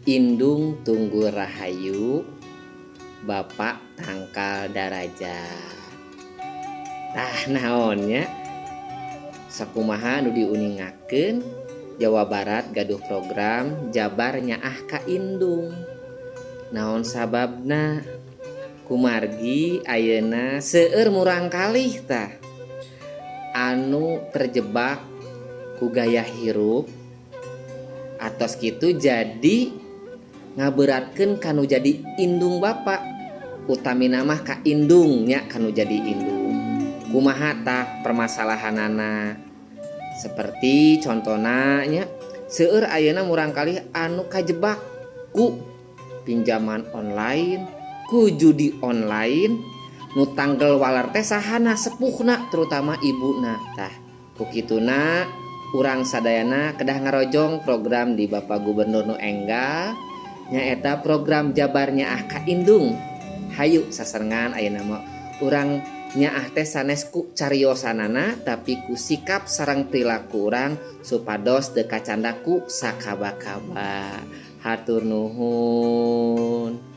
Indung Tunggul Rahayu, Bapak Tangkal Darajat. Tah, naon nya, sakumaha nu diuningakeun, Jawa Barat gaduh program Jabar Nyaah Ka Indung. Naon sababna? Kumargi ayeuna seueur murangkalih tah anu terjebak ku gaya hirup atos kitu jadi ngaberatkeun kanu jadi indung bapak, utamina mah ka indung nya, kanu jadi indung. Kumaha tah permasalahanana? Seperti contohna nya, seueur ayeuna murangkalih anu kajebak ku pinjaman online, ku judi online. Nu tanggel waler teh sahana? Sepuhna, terutama ibuna. Tah, ku kituna urang sadayana kedah ngarojong program di Bapak Gubernur nu enggal, nyaeta program Jabar Nyaah Ka Indung. Hayu sasarengan ayeuna mah urang nyaah teh sanes ku cariosanana, tapi ku sikap sareng perilaku urang, supados teu kacandak ku sakaba-kaba. Hatur nuhun.